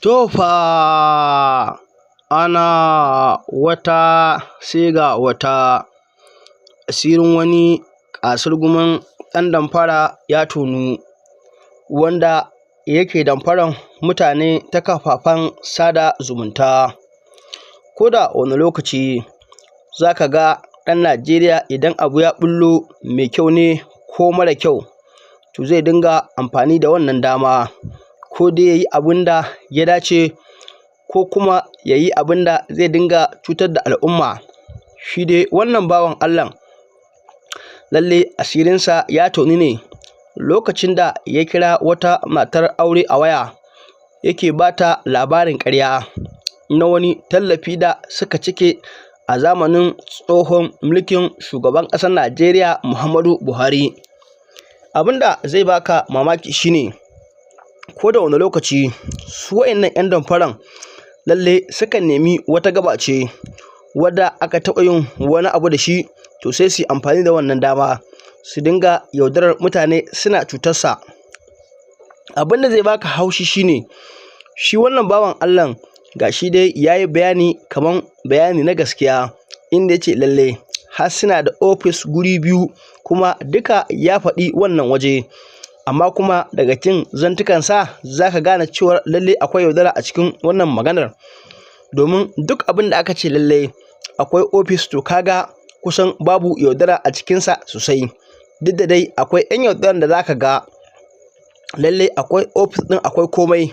To fa, ana wata sai ga wata. Asirin wani ƙasurgumin ɗan damfara ya tonu, wanda yake damfaran mutane ta kafafen sada zumunta. Ko da wane lokaci za ka ga ɗan Najeriya, idan abu ya ɓullo, mai kyau ne ko mara kyau, to zai dinga amfani da wannan dama, ko dai ya yi abin da ya dace, ko kuma ya yi abin da zai dinga cutar da al'umma. Shi dai wannan bawan Allahn, lallai asirinsa ya tonu ne lokacin da ya kira wata matar aure a waya, yake ba ta labarin ƙarya na wani tallafi da suka cike a zamanin tsohon mulkin shugaban ƙasar Najeriya Muhammadu Buhari. Abin da zai baka mamaki shine, ko da wane lokaci su wa'innan 'yan damfaran lallai sukan nemi wata gaɓa ce wadda aka taɓa yin wani abu da shi, to sai su yi amfani da wannan dama su dinga yaudarar mutane, suna cutarsa. Abin da zai baka haushi shine, shi wannan bawan Allahn, ga shi dai ya yi bayani kaman bayani na gaskiya, inda ya ce lallai har suna da ofis guri biyu, kuma duka ya faɗi wannan waje. Amma kuma daga jin zantukansa za ka gane cewar lallai akwai yaudara a cikin wannan maganar, domin duk abin da aka ce lallai akwai ofis, to kaga kusan babu yaudara a cikinsa sosai. Duk da dai akwai 'yan yaudaran da za ka ga lallai akwai ofis ɗin, akwai komai,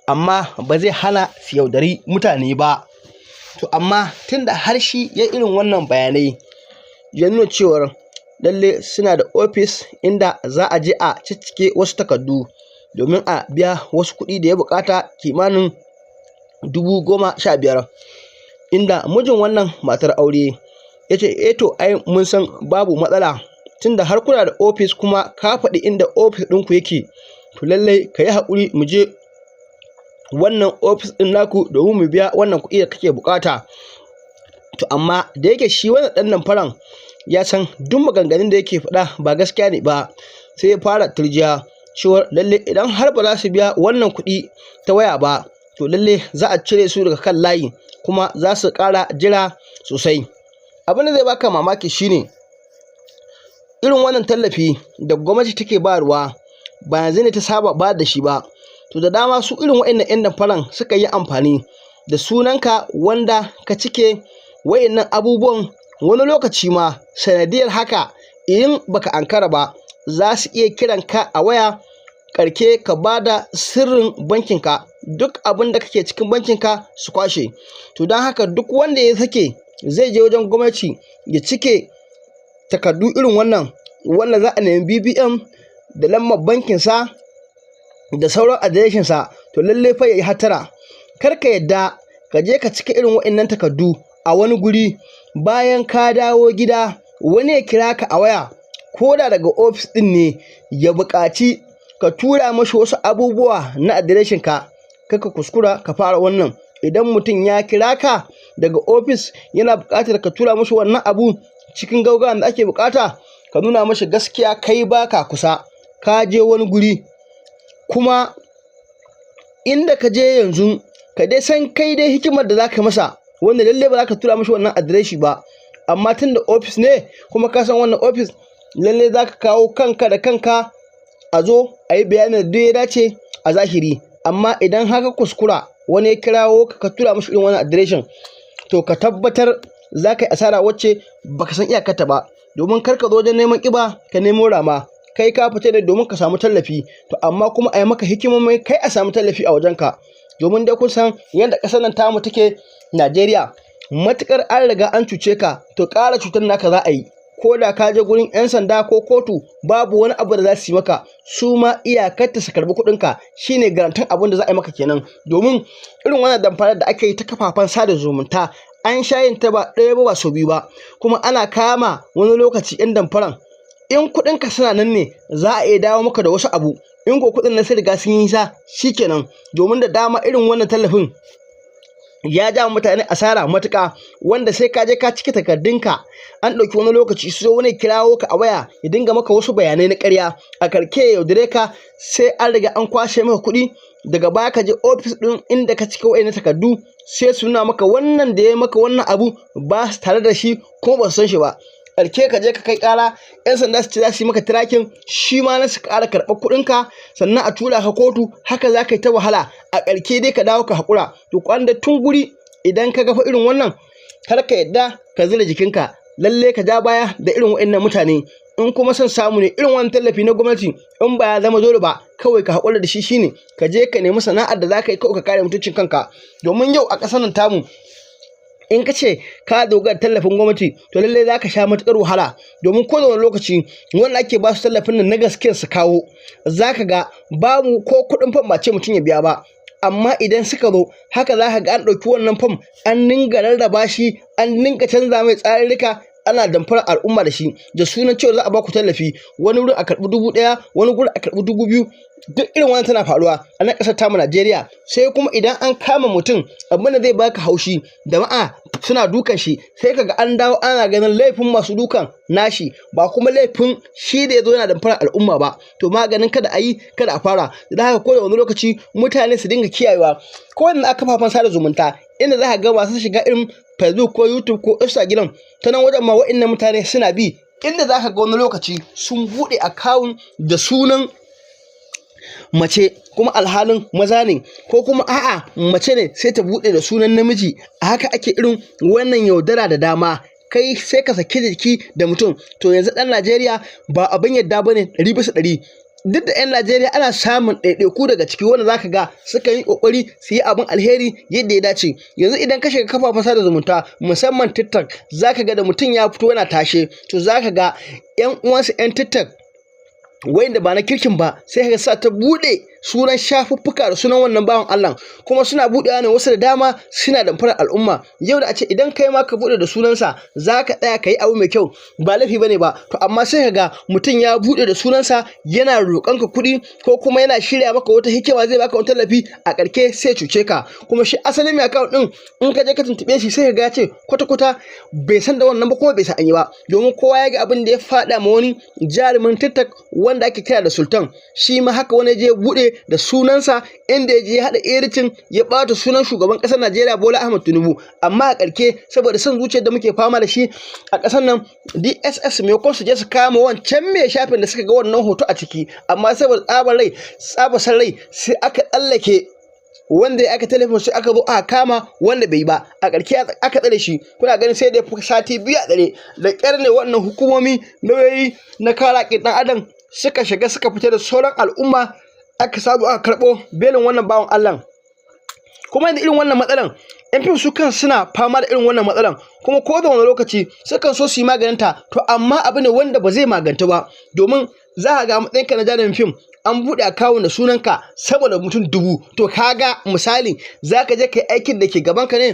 amma ba zai hana su yaudari mutane ba. To amma tunda har shi ya irin wannan bayanai, ya nuna cewar lallai suna da ofis inda za a je a ciccike wasu takardu domin a biya wasu kuɗi da ya buƙata, kimanin 15,000, inda mijin wannan matar aure ya ce, "Eh, to ai mun san babu matsala, tunda har kuna da ofis kuma ka faɗi inda ofis ɗinku yake, to lallai ka yi haƙuri mu je wannan ofis ɗin naku domin mu biya wannan kuɗi da kake buƙata." To amma da yake shi wannan ɗan damfaran ya san duk maganganun da yake faɗa ba gaskiya ne ba, sai ya fara turjiya cewar lallai idan har ba za su biya wannan kuɗi ta waya ba, to lallai za a cire su daga kan layi, kuma za su ƙara jira sosai. Abin da zai baka mamaki shine, irin wannan tallafi da gwamnati take bayarwa ba yanzu ne ta saba bayar da shi ba. To da dama su irin waɗannan 'yan damfaran suka yi amfani da sunanka wanda ka cike waɗannan abubuwan. Wani lokaci ma sanadiyar haka, in baka ankara ba, za su iya kiran ka a waya, ƙarshe ka ba da sirrin bankinka, duk abin da kake cikin bankinka su kwashe. To don haka, duk wanda ya sake zai je wajen gwamnati ya cike takardu irin wannan, wanda za a nemi BVN da lambar bankinsa da sauran adireshinsa, to lallai fa ya yi hattara. Kar ka yadda ka je ka cika irin waɗannan takardu a wani guri, bayan ka dawo gida wani ya kira ka a waya, ko da daga ofis ɗin ne, ya buƙaci ka tura mashi wasu abubuwa na adireshinka. Kar ka kuskura ka fara wannan. Idan mutum ya kira ka daga ofis yana buƙatar ka tura mashi wannan abu cikin gaugawan da ake buƙata, ka nuna mashi gaskiya kai baka kusa, ka je wani guri, kuma inda ka je yanzu ka dai san kai dai hikimar da za ka masa, wanda lallai ba za ka tura mashi wannan adireshi ba. Amma tunda ofis ne, kuma ka san wannan ofis, lallai za ka kawo kanka da kanka, a zo a yi bayanin da duk ya dace a zahiri. Amma idan haka kuskura wani ya kirawo ka, ka tura mashi irin wannan adireshin, to ka tabbatar za ka yi asara wacce baka san iyakarta ba. Domin kar ka zo wajen neman ƙiba ka nemo rama. Kai ka fita ne domin ka samu tallafi, to amma kuma a yi maka hikimomi kai a samu tallafi a wajenka. Domin dai kun san yadda ƙasar nan tamu take, Najeriya, matuƙar an riga an cuce ka, to ƙara cutar naka za a yi. Ko da ka je gurin 'yan sanda ko kotu, babu wani abu da za su yi maka. Su ma iyakarta su karɓi kuɗinka, shine garantin abin da za a yi maka kenan. Domin irin wannan damfarar da ake yi ta kafafen sada zumunta, an sha yin ta ba ɗaya ba, ba sau biyu ba, kuma ana kama wani lokaci 'yan damfaran. In kuɗinka suna nan ne, za a iya dawo maka da wasu abu. In ko kuɗin nan sun riga sun yi nisa, shikenan. Domin da dama irin wannan tallafin ya ja mutane asara matuƙa, wanda sai ka je ka cike takardunka, an ɗauki wani lokaci, sai wani kirawo ka a waya ya dinga maka wasu bayanai na ƙarya, a karke ya yaudare ka, sai an riga an kwashe maka kuɗi. Daga baya ka je ofis ɗin inda ka cika wa'innan takardu, sai su nuna maka wannan da ya maka wannan abu ba su tare da shi kuma ba su san shi ba. Ƙarshe ka je ka kai ƙara, 'yan sanda su ce za su yi maka tracking, shi ma na su ƙara karɓar kuɗinka, sannan a tura ka kotu. Haka za ka yi ta wahala, a ƙarshe dai ka dawo ka haƙura. To, gwanda tun guri idan ka ga fa irin wannan, kar ka yadda ka zura jikinka, lalle ka ja baya da irin waɗannan mutane. In kuma son samu ne, irin wannan tallafi na gwamnati, in ba ya zama dole ba, kawai ka haƙura da shi. Shine ka je ka nemi sana'ar da za ka yi, kawai ka kare mutuncin kanka. Domin yau a ƙasar nan tamu, in ka ce ka dogara tallafin gwamnati, to lallai za ka sha matuƙar wahala. Domin ko da wani lokaci wanda ake ba su tallafin nan na gaskiyar su kawo, za ka ga babu ko kuɗin fam ba ce mutum ya biya ba, amma idan suka zo haka za ka ga an ɗauki wannan fam an dinga rarraba shi, an dinga canza mai tsarurruka, ana damfarar al'umma da shi da sunan cewa za a ba ku tallafi. Wani wurin a karɓi 1000, wani gurin a karɓi 2000. Duk irin wannan tana faruwa a nan ƙasar tamu Najeriya. Sai kuma idan an kama mutum, abin da zai baka haushi, jama'a suna dukan shi, sai kaga an dawo ana ganin laifin masu dukan nashi, ba kuma laifin shi da ya zo yana damfarar al'umma ba. To, maganin kada a yi, kada a fara. Don haka ko da wani lokaci mutane su dinga kiyayewa ko wanda a kafafen sada zumunta, inda za ka ga masu shiga irin Facebook ko YouTube ko Instagram, ta nan wajen ma wa'innan mutane suna bi, inda za ka ga wani lokaci sun buɗe account da sunan mace kuma alhalin maza ne, ko kuma a'a, mace ne sai ta buɗe da sunan namiji. A haka ake irin wannan yaudara da dama. Kai sai ka saki jiki da mutum. To, yanzu ɗan Najeriya ba abin yadda ba ne 100%. Duk da 'yan Najeriya ana samun ɗaiɗaiku daga ciki wanda zaka ga suka yi ƙoƙari su yi abin alheri yadda ya dace. Yanzu idan ka shiga kafafen sada zumunta, musamman TikTok, zaka ga da mutum ya fito yana tashe, to zaka ga 'yan uwansa 'yan TikTok wayanda ba na kirkin ba, sai ka sa ta buɗe sunan shafuffuka da sunan wannan bawan Allah, kuma suna buɗewa ne wasu da dama suna damfarar al'umma. Yau da a ce idan kai ma ka buɗe da sunansa, za ka tsaya ka yi abu mai kyau, ba laifi bane ba. To, amma sai ka ga mutum ya buɗe da sunansa yana roƙon ka kuɗi, ko kuma yana shirya maka wata hikima zai baka wani tallafi, a ƙarshe sai cuce ka. Kuma shi asalin mai account ɗin, in ka je ka tuntuɓe shi, sai ka ga ya ce kwata-kwata bai san da wannan ba kuma bai san an yi ba. Domin kowa ya ga abin da ya faɗa ma wani jarumin TikTok wanda ake kira da Sultan. Shi ma haka wani je buɗe da sunansa, inda ya je ya haɗa editing ya ɓata sunan shugaban ƙasar Najeriya Bola Ahmed Tinubu. Amma a ƙarshe, saboda son zuciyar da muke fama da shi a ƙasar nan, DSS maimakon su je su kama wancan mai shafin da suka ga wannan hoto a ciki, amma saboda tsabar rai, tsabar san rai, sai aka tsallake wanda ya aka telefon, sai aka zo aka kama wanda bai yi ba. A ƙarshe aka tsare shi. Kuna ganin sai da sati 2 a tsare, da ƙyar ne wannan hukumomi, lauyoyi na kare haƙƙin ɗan adam suka shiga suka fita da sauran al'umma, aka samu aka karɓo belin wannan bawan Allah. Kuma yanzu irin wannan matsalan, yan fim su kan suna fama da irin wannan matsalan, kuma ko da wani lokaci sukan so su yi maganinta. To, amma abu ne wanda ba zai maganta ba, domin za ka ga matsayinka na jarumin fim an buɗe account da sunanka sama da mutum 1000. To, kaga misali, za ka je ka yi aikin da ke gabanka ne,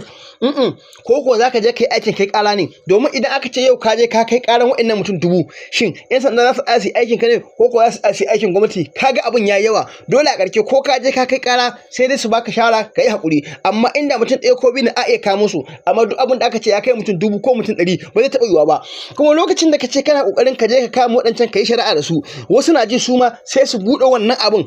ko ko za ka je ka yi aikin kai ƙara ne? Domin idan aka ce yau ka je ka kai ƙaran waɗannan mutum 1000, shin 'yan sanda za su tsaya su yi aikin ka ne, ko ko za su tsaya su yi aikin gwamnati? Kaga abin ya yawa. Dole a ƙarshe ko ka je ka kai ƙara, sai dai su baka shawara ka yi haƙuri. Amma inda mutum ɗaya ko biyu ne, a iya kawo musu. Amma duk abin da aka ce ya kai mutum 1000 ko mutum 100, ba zai taɓa yiwuwa ba. Kuma lokacin da ka ce kana ƙoƙarin ka je ka kama waɗancan ka yi shari'a da su, wasu na ji su ma sai su buɗe wannan abin,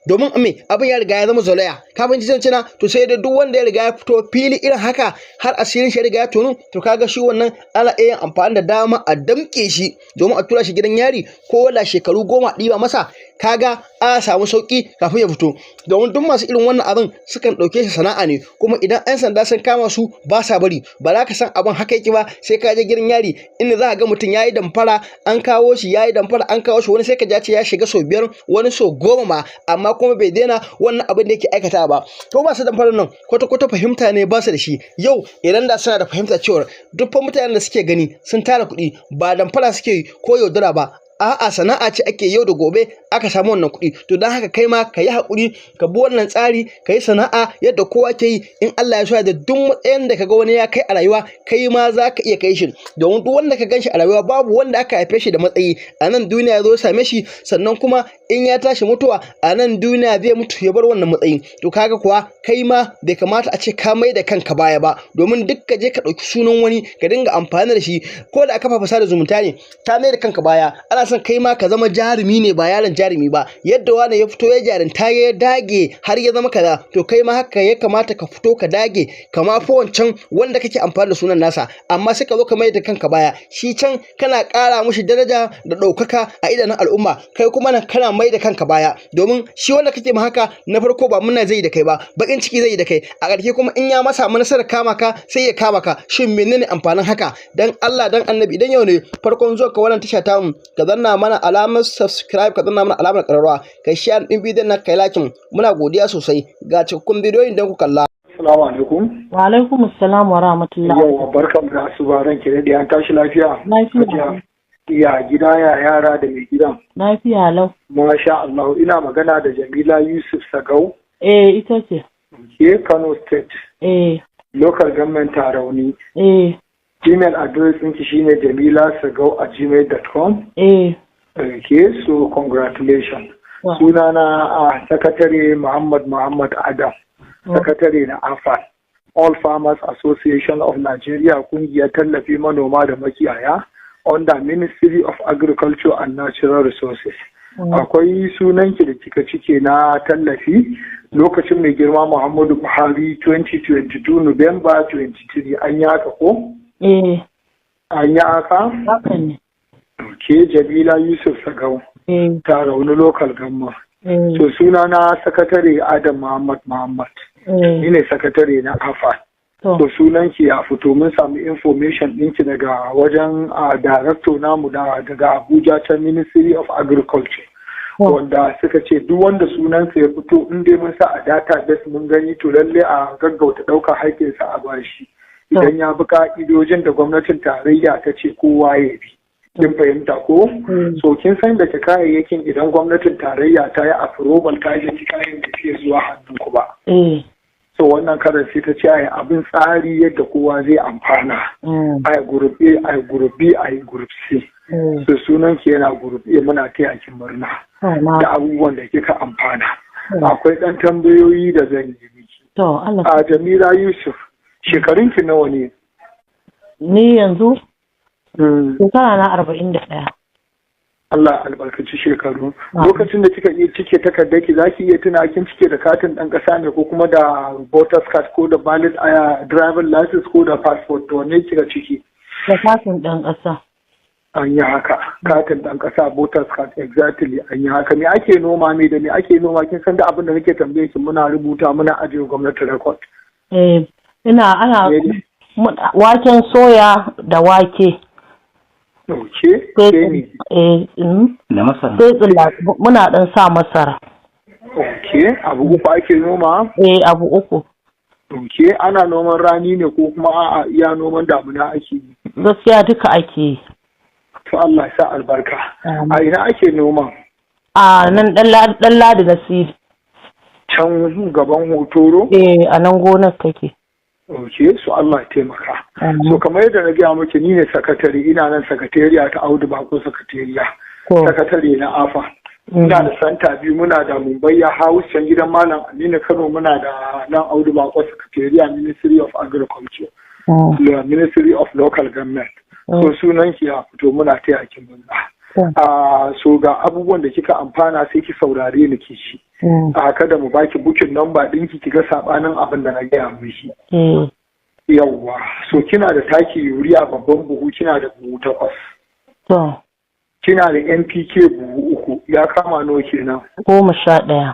domin me? Abin ya riga ya zama zolaya. Ka fahimci zance na? To, sai dai duk wanda ya riga ya fito fili irin haka, har asirin shi ya riga ya tonu, to kaga shi wannan ana iya yin amfani da dama a damƙe shi domin a tura shi gidan yari, ko da shekaru 10 ɗiba masa. Kaga a samu sauƙi kafin ya fito. Domin duk masu irin wannan abin sukan ɗauke shi sana'a ne, kuma idan 'yan sanda sun kama su, ba sa bari. Ba za ka san abin haka yake ba sai ka je gidan yari, inda za ka ga mutum ya yi damfara an kawo shi, ya yi damfara an kawo shi. Wani sai ka ji ya shiga sau 5, wani sau 10 ma, amma kuma bai daina wannan abin da yake aikata ba. To, ba su damfarar nan kwata-kwata fahimta ne ba su da shi. Yau idan da suna da fahimta cewar duk fa mutanen da suke gani sun tara kuɗi, ba damfara suke yi ko yaudara ba, a'a, sana'a ce ake yau da gobe aka samu wannan kuɗi. To, don haka kai ma ka yi haƙuri, ka bi wannan tsari, ka yi sana'a yadda kowa ke yi. In Allah ya so da duk matsayin da kaga wani ya kai a rayuwa, kai ma za ka iya kai shi. Domin duk wanda ka gan shi a rayuwa, babu wanda aka haife shi da matsayi. A nan duniya ya zo ya same shi, sannan kuma in ya tashi mutuwa, a nan duniya zai mutu ya bar wannan matsayi. To, kaga kuwa kai ma bai kamata a ce ka mai da kanka baya ba, domin duk ka je ka ɗauki sunan wani ka dinga amfani da shi, ko da a kafafen sada zumunta ne, ka mai da kanka baya. Ana Ana son kai ma ka zama jarumi ne, ba yaron jarumi ba. Yadda wani ya fito ya jarinta ya dage har ya zama kaza, to kai ma haka ya kamata ka fito ka dage kama fa wancan wanda kake amfani da sunan nasa. Amma sai ka zo ka mai da kanka baya. Shi can kana ƙara mushi daraja da ɗaukaka a idanun al'umma, kai kuma nan kana mai da kanka baya. Domin shi wanda kake ma haka, na farko ba murna zai yi da kai ba, baƙin ciki zai yi da kai. A ƙarshe kuma in ya masa nasarar kama ka, sai ya kama ka. Shin menene amfanin haka? Dan Allah dan Annabi, idan yau ne farkon zuwa ka wannan tasha tamu, ka danna mana alamar subscribe, ka danna mana alamar ƙararrawa, kai share din bidiyon nan, kai like. Muna godiya sosai. Ga cikakkun bidiyoyin don ku kalla. Assalamu alaikum. Wa alaikum assalam wa rahmatullah. Yauwa, barkan da asuba, ranki daɗe, an tashi lafiya? Lafiya. Ya gida, ya yara da mai gidan? Lafiya lau. Masha Allah, ina magana da Jamila Yusuf Sagau? Eh, ita ce. Ke Kano State? Eh. Local Government Tarauni? Eh. Email address ɗinki shine jamilasagau@gmail.com? Eh. Okay, so congratulations. Sunana a Sakatare Muhammad Muhammad Adam, Sakatare na AFAN, All Farmers Association of Nigeria, kungiyar tallafi manoma da makiyaya, under Ministry of Agriculture and Natural Resources. Akwai sunanki da kika cike na tallafi lokacin mai girma Muhammadu Buhari, 2022 November 23, an yi haka ko? Eh. An yi haka? Haka ne. Ke Jamila Yusuf Sagau? Eh. Tarauni Local Government? Eh. So sunana Sakatare Adam Muhammad Muhammad. Eh. Ni ne sakatare na AFA. To. To, sunanki ya fito, mun samu information ɗinki daga wajen a director namu da daga Abuja ta Ministry of Agriculture. Wanda suka ce duk wanda sunansa ya fito, in dai mun sa a database mun gani, to lalle a gaggauta ɗaukar haƙƙinsa a bashi, idan ya bi ka'idojin da gwamnatin tarayya ta ce kowa ya bi. Kin fahimta ko? So kin san da kayayyakin, idan gwamnatin tarayya ta yi approval, kayayyakin kayan da ke zuwa hannunku ba. So wannan karan sai ta ce a yi abin tsari yadda kowa zai amfana. A yi group A, a yi group B, a yi group C. So sunan ki yana group A, muna taya ki murna da abubuwan da kika amfana. Akwai ɗan tambayoyi da zan yi miki. To, Allah. A Jamila Yusuf, shekarun ki nawa ne? Ni yanzu shekara na 41. Allah albarkaci shekaru. Lokacin da kika iya cike takardar ki, zaki iya tuna kin cike da katin ɗan ƙasa ne ko kuma da voters card ko da valid driver license ko da passport, to wanne kika ciki? Da katin ɗan ƙasa. An yi haka, katin ɗan ƙasa, voters card, exactly, an yi haka. Me ake noma, me da me ake noma? Kin san da abin da nake tambaye ki muna rubuta, muna ajiye gwamnati record. Eh, ina ana waken soya da wake. Ok, sai ne? Eh, Da masara. Sai tsilla, muna ɗan sa masara. Ok, abu uku ake noma? Eh, abu uku. Ok, ana noman rani ne ko kuma a'a, iya noman damuna ake yi? Gaskiya duka ake yi. To, Allah ya sa albarka. A ina ake noman? A nan ɗan Ladi na Sidi. Can gaban Hotoro? Eh, a nan gonar take. Ok, so Allah ya taimaka. So kamar yadda na gaya miki, ni ne sakatare, ina nan sakatariya ta Audu Bako Sakatariya. Sakatare na AFA. Muna da center biyu, muna da Mumbai House can gidan Malam Aminu Kano, muna da nan Audu Bako Sakatariya, Ministry of Agriculture. Ministry of Local Government. So sunan ki ya fito, muna taya ki murna. So ga abubuwan da kika amfana, sai ki saurare ni ki ci. A kada mu baki booking number ɗinki ki ga sabanin abin da na gaya miki. Yawwa, so kina da taki urea babban buhu, kina da buhu 8. Kina da NPK buhu 3, ya kama nawa kenan? 11.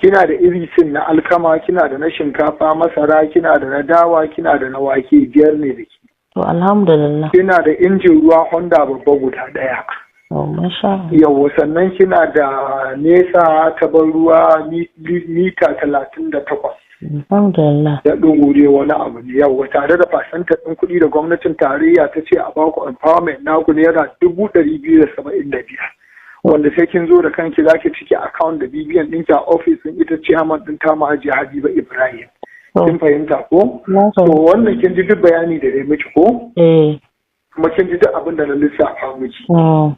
Kina da iri na alkama, kina da na shinkafa, masara, kina da na dawa, kina da na wake, biyar ne da ke. To, alhamdulillah. Kina da injin ruwa Honda babba guda ɗaya. To, masha Allah. Yawwa, sannan kina da nesa ta ban ruwa mita 38. Alhamdulillah. Da ɗin wani abu ne. Yawwa, tare da percentage ɗin kuɗi da gwamnatin tarayya ta ce a baku empowerment naku ₦275,000. Wanda sai kin zo da kanki zaki cike account da BVN ɗinki a office ɗin ita chairman ɗin tamu, Hajiya Habiba Ibrahim. Kin fahimta ko? Na To, wannan kin ji duk bayani da dai miki ko? Eh. Kuma kin ji duk abin da na lissafa miki. To,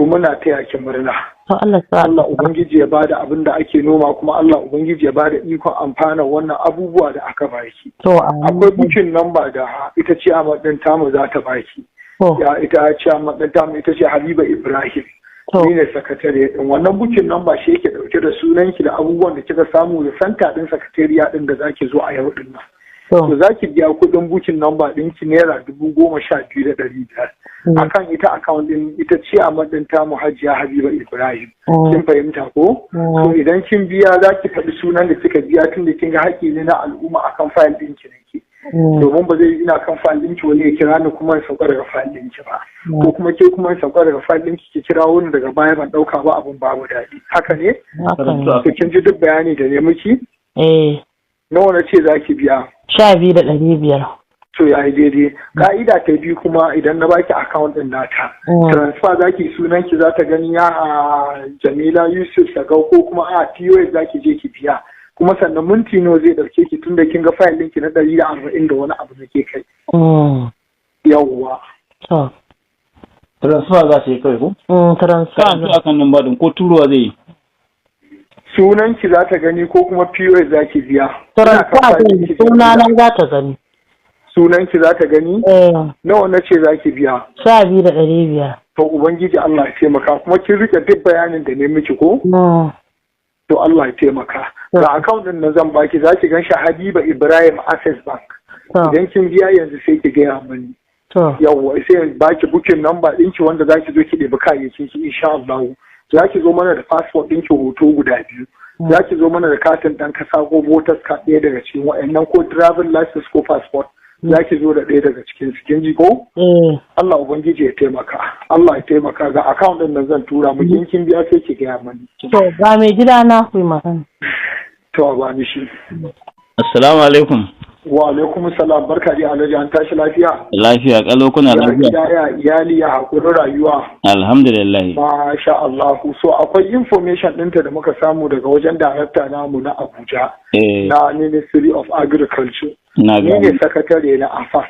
muna taya ki murna. To, Allah sa. Allah Ubangiji ya bada abin da ake noma, kuma Allah Ubangiji ya bada ikon amfana wannan abubuwa da aka baki. To, amin. Akwai booking number da ita ce a ɗin tamu za ta baki. Ya ita chairman ɗin tamu ita ce Habiba Ibrahim. Ni ne sakatare din. Wannan booking number shi yake dauke da sunanki da abubuwan da kika samu da center din sakatariya din da zaki zo a yau din nan. To zaki biya kuɗin booking number ɗinki ₦12,500 akan ita account din ita chairman din tamu, Hajiya Habiba Ibrahim. Kin fahimta ko? To idan kin biya, zaki faɗi sunan da kika biya, tun da kin ga haƙƙi ne na al'umma akan file ɗinki nake. Domin ba zai ina kan file ɗinki wani ya kira ni kuma ya sauka daga file ɗinki ba, ko kuma ke kuma ya sauka daga file ɗinki ki kira wani daga baya ban ɗauka ba, abun babu daɗi. Haka ne? Haka ne. To kin ji duk bayani da ne miki? Eh. Nawa na ce zaki biya? 12,500. To ya yi daidai. Ka'ida ta biyu kuma, idan na baki account ɗin nata, transfer zaki, sunan ki za ta gani ya a Jamila Yusuf Sagau, ko kuma a POS zaki je ki biya? Kuma sannan minti nawa zai ɗauke ki, tunda kin ga file ɗinki na 140 da wani abu nake kai? Yawwa. To. Transfer za su yi kawai ko? Transfer. Karatu akan nan ɗin ko turowa zai yi? Sunan ki za ta gani ko kuma POS za ki biya? Ina kan Transfer file zai ɗinki. Suna nan za ta gani. Sunan ki za ta gani? Eh. Nawa na ce za ki biya? 12,500. To Ubangiji Allah ya taimaka. Kuma kin rike duk bayanin da ne miki ko? To Allah ya taimaka. Ga account din nan zan baki, za ki gan shi Habiba Ibrahim, Access Bank. Idan kin biya yanzu sai ki gaya mani. To. Yawwa, sai in baki booking number ɗinki wanda za ki zo ki ɗebi kayayyakin ki insha Allah. Za ki zo mana da passport ɗinki hoto guda biyu. Za ki zo mana da katin ɗan kasa ko voters card, ɗaya daga cikin wa'annan, ko driving license ko passport. Za ki zo da ɗaya daga cikin su. Kin ji ko? Eh. Allah Ubangiji ya taimaka. Allah ya taimaka. Ga account ɗin nan zan tura miki, in kin biya sai ki gaya mani. To ga mai gida na, ku yi magana. To ba ni shi. Assalamu alaikum. Wa alaikum salam. Barka dai Alhaji, an tashi lafiya? Lafiya kalau, kuna Ya lafiya? gida, ya iyali, ya hakurin rayuwa? Alhamdulillah. Masha Allah. So akwai information ɗinta da muka samu daga wajen darakta namu na Abuja na Ministry of Agriculture. Na Ni ne ga. sakatare na AFAN.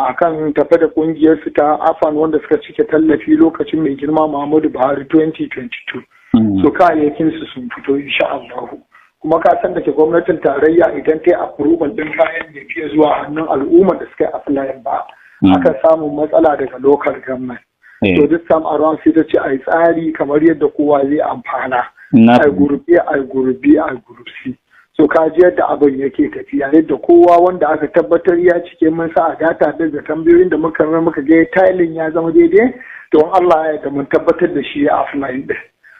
A kan tafe da kungiyar su ta AFAN wanda suka cike tallafi lokacin mai girma Muhammadu Buhari 2022. So kayayyakin su sun fito insha Allah. Kuma ka san da ke gwamnatin tarayya idan ta yi approval ɗin kayan bai fiye zuwa hannun al'ummar da suka yi applying ba. Aka samu matsala daga local government. To this time around sai ta ce a yi tsari kamar yadda kowa zai amfana. Na A group A, a group B, a group C. So ka ji yadda abin yake tafiya, yadda kowa wanda aka tabbatar ya cike mun sa a data din da tambayoyin da muka mai muka ga tiling ya zama daidai, don Allah ya yarda mun tabbatar da shi a offline din.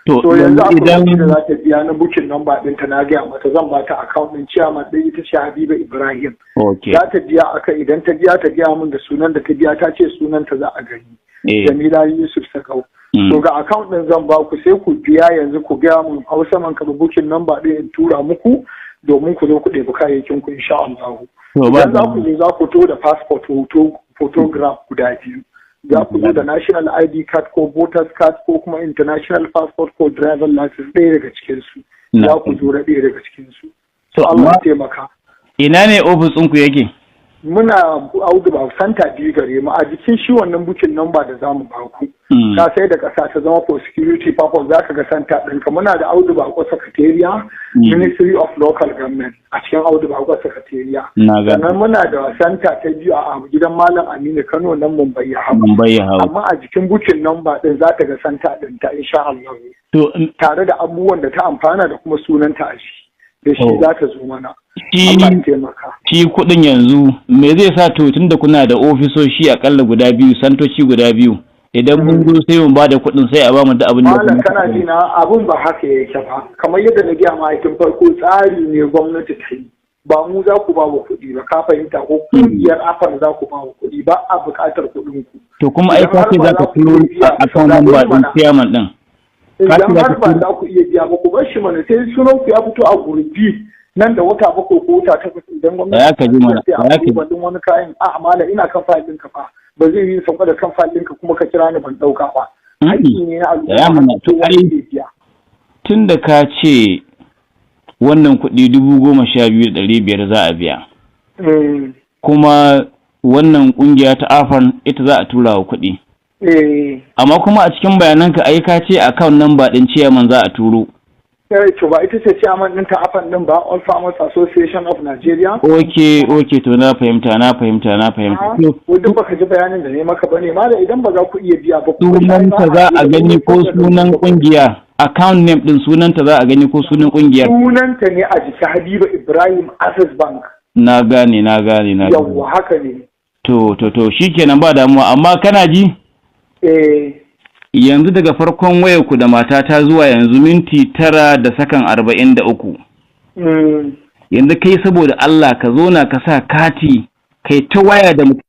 To So yanzu akwai idan wani da za ta biya na booking number ɗinta, na gaya mata zan ba ta account ɗin chairman ɗin, ita ce Habiba Ibrahim. Za ta biya aka, idan ta biya ta gaya min da sunan da ta biya, ta ce sunanta za a gani. Jamila Yusuf Sakau. To ga account ɗin zan ba ku, sai ku biya yanzu, ku gaya mun Hausa man karɓi booking number ɗin in tura muku domin ku zo ku ɗebi kayayyakin ku insha Allah. To ba Idan za ku zo, za ku to da passport hoto, photograph guda biyu. Za ku zo da national ID card ko voters card ko kuma international passport ko driver license, ɗaya daga cikin su. Za ku zo da ɗaya daga cikin su. To Allah amma ya taimaka. ina ne ofis ɗinku yake? Muna Audu ba center biyu gare mu a jikin shi wannan booking number da zamu ba ku. Ka sai da ƙasa ta zama for security purpose, za ka ga center ɗinka. Muna da Audu Bako Secretariat, Ministry of Local Government, a cikin Audu Bako Secretariat. Na ga. Sannan muna da center ta biyu a gidan Malam Aminu Kano nan Mumbai House. Mumbai House. Amma a jikin booking number ɗin za ta ga center ɗin ta insha Allah. To Tare da abubuwan da ta amfana da kuma sunanta a shi. Da shi za ta zo mana. Shi Allah ya taimaka. Shi kuɗin yanzu me zai sa, to tunda kuna da ofisoshi akalla guda biyu, santoci guda biyu, idan mun zo sai mu bada kuɗin, sai a ba mu duk abin da Malam, kana ji na, abun ba haka yake ba. Kamar yadda na gaya ma tun farko, tsari ne gwamnati ta yi. Ba mu za ku ba wa kuɗi ba, ka fahimta ko? Kungiyar AFAN za ku ba wa kuɗi, ba a buƙatar kuɗin ku. To kuma ai Idan ka har ce ba za za ka ku turo iya biya, account saurare number ɗin mana. chairman ɗin. Ka ce Idan za har ka ba turo za ku iya biya ba, ku bar shi mana, sai sunan ku ya fito a group B nan da wata 7 ko wata 8 idan gwamnati Tsaya ka ji mana, sai a tsaya ka ji. duba din wani kayan a amala. Ina kan file ɗinka fa, ba zai yi sauka da kan file ɗinka kuma ka kira ni ban ɗauka ba. Haƙƙi ne na Tsaya al'umma, mana, to kowa ai yake biya. tun da ka ce wannan kuɗi 12,500 za a biya. Kuma wannan ƙungiya ta AFAN ita za a tura wa kuɗi. Eh. Amma kuma a cikin bayananka ai ka ce account number ɗin chairman za a turo. To ba ita ce chairman ɗin ta AFAN ɗin ba, All Farmers Association of Nigeria. Ok, to na fahimta, na fahimta, na fahimta. To, Ko duk baka ji bayanin da ne maka bane ma da idan ba za ku iya biya ba ku sunanta za a gani ko sunan kungiya? Account name din sunanta za a gani ko sunan kungiyar? Sunanta ne a jiki, Habiba Ibrahim, Access Bank. Na gane, na gane, na gane. Yawwa, haka ne. To, shikenan, ba damuwa. Amma kana ji? Eh. Yanzu daga farkon wayar ku da matata zuwa yanzu minti 9 da sakan 43. Yanzu kai, saboda Allah, ka zo na ka sa kati kai ta waya da mutum.